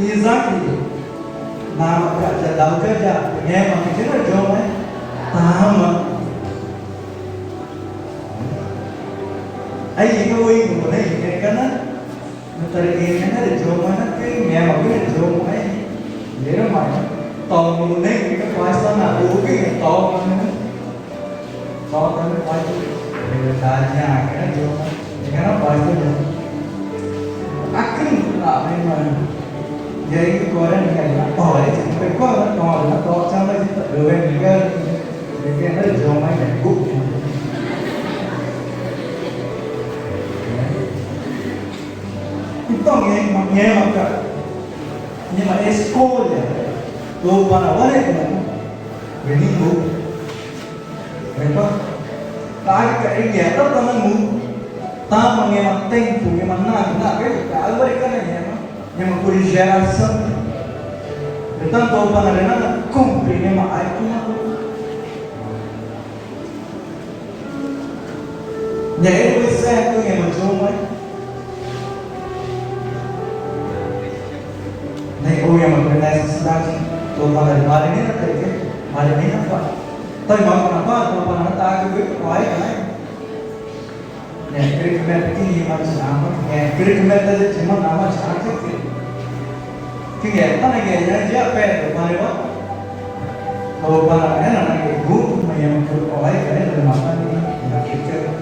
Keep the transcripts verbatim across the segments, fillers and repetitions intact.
Isaac, namaca̱x yadauxgü ya, ngẽmaãcü ya najomaxẽ? Tama. Aixcüma wüxi i ngẽxguma na, na tarüngẽxmena rü jomaxẽ na, ngẽmaãcü ya najomaxẽ. Erü ma, toxü̃ ngunexü̃ capaz na nagugü i toxü̃ ngunexü̃. Toxü̃ ngunexü̃, toxü̃ ngunexü̃, toxü̃ ngunexü̃. Acüma na, na, ya i corre na, na, toxü̃, i corre na, toxü̃, na, toxü̃, chama de, de, de, de, de, de, jomaxẽ, na, gu. Então, ngẽma, ngẽmaca̱x, ngẽma escolha, Tupana wane, wüxigu. Rüe̱xma, ta̱xacüca̱x i ngextama tama nangũ. Tama ngẽma tempo, ngẽma nagu, nagu, rüe̱xma, ngẽma curü geração. Rü tá Tupana rüe̱xma cumpre ngẽma aixcüma. Ngẽxguma i sexẽgü ngẽma jomaxẽ. Nangẽxma i necessidade, Tupana rü marü nena, marü nena pa. Tama ngẽma pa, Tupana na ta̱xacügüxü̃, pai, pai. Ngẽxguma i tama, ngẽxguma i tama, ngẽxguma i tama, Kingẽxma nangẽxma ya Pedro, marü wa? Tupana ena nangẽxguma ngẽma curü oxaixü̃, rüe̱xma, na, na, na, na, rüe̱xma.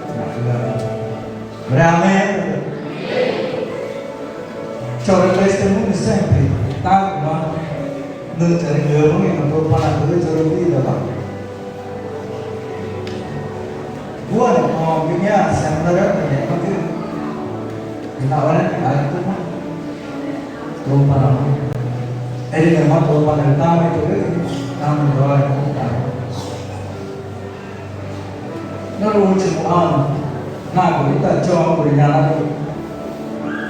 Amém. Choro testemunho sempre. Tá, irmã? Nüxü̃ charüngüxü̃ ngẽma Tupana curü choro vida, va. Guaraquã, ngẽma seminariotaxü̃ ngẽxmagü. Ngẽma wena i aixcüma. Tupana. Erü ngẽma Tupana rü tama i tugü, tama i tugü. No último ano, nagu ita choxü̃ rü ñanagürü.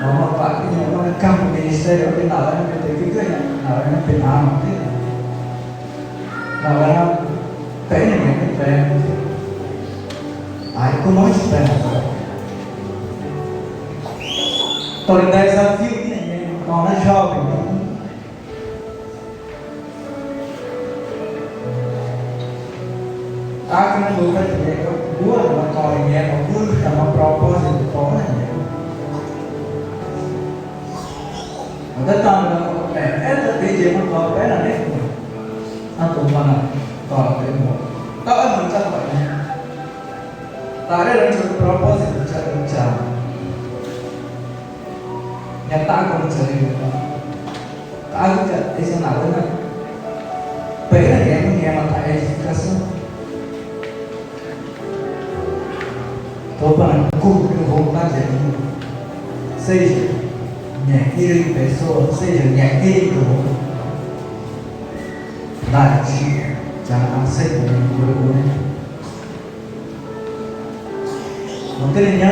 Mama pati ña, mama campo ministério, na wena i tugü, na wena i tugü. Na wena, pene, pene. Ai, como espera. Torna desafio, né? Torna jovem, né? Acre não vai ter, agora não vai ter, agora chama propósito, torna, né? Ada tanda, eh, eh, tadi dia mau tahu, eh, nanti. Atau mana? Tahu, eh, mau. Tahu, eh, mau tahu, eh. Tahu, eh, nanti propósito, cari, cari. Ngẽma ta̱xacü, cari, cari. Ta̱xacü, esa na wena. Pegüna ngẽma, ngẽma ta edificação. Tupana cumpre vontade de Deus. Seja minha querida pessoa, seja minha querida. Dá, já aceita, né? Não tem nem